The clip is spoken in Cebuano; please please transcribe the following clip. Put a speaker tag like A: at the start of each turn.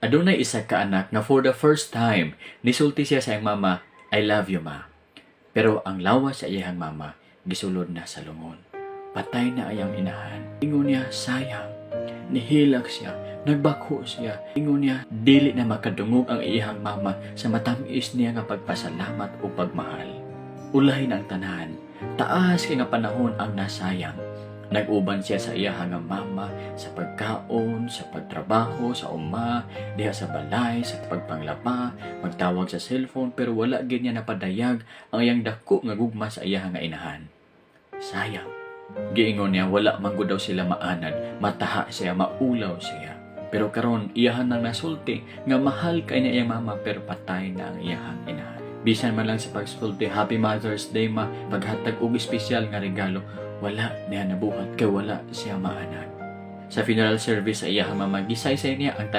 A: Adunay isa ka anak nga for the first time nisulti siya sa iyang mama, "I love you, Ma." Pero ang lawas sa iyang mama gisulod na sa lungon. Patay na iyang inahan. Ingon niya, sayang. Nihilak siya, nagbakho siya. Ingon niya, dili na makadungog ang iyang mama sa matamis niya nga pagpasalamat o pagmahal. Ulahi na ang tanan. Taas kay nga panahon ang nasayang. Nag-uban siya sa iyang nga mama sa pagkaon, sa pagtrabaho, sa uma, diha sa balay, sa pagpanglaba, magtawag sa cellphone, pero wala gid niya napadayag ang iyang dako nga gugma sa iyang nga inahan. Sayang. Giingon niya wala man gud daw sila maanad, mataha siya, maulaw siya. Pero karon iyahan nang nasulti nga mahal kay niya iyang mama, pero patay na ang iyahang inahan. Bisan man lang sa pagsulti, "Happy Mother's Day, Ma," paghatag og espesyal nga regalo, wala niya nabuhat kay wala siya maanad. Sa funeral service sa iyahang mama, gisaysay niya ang tanan.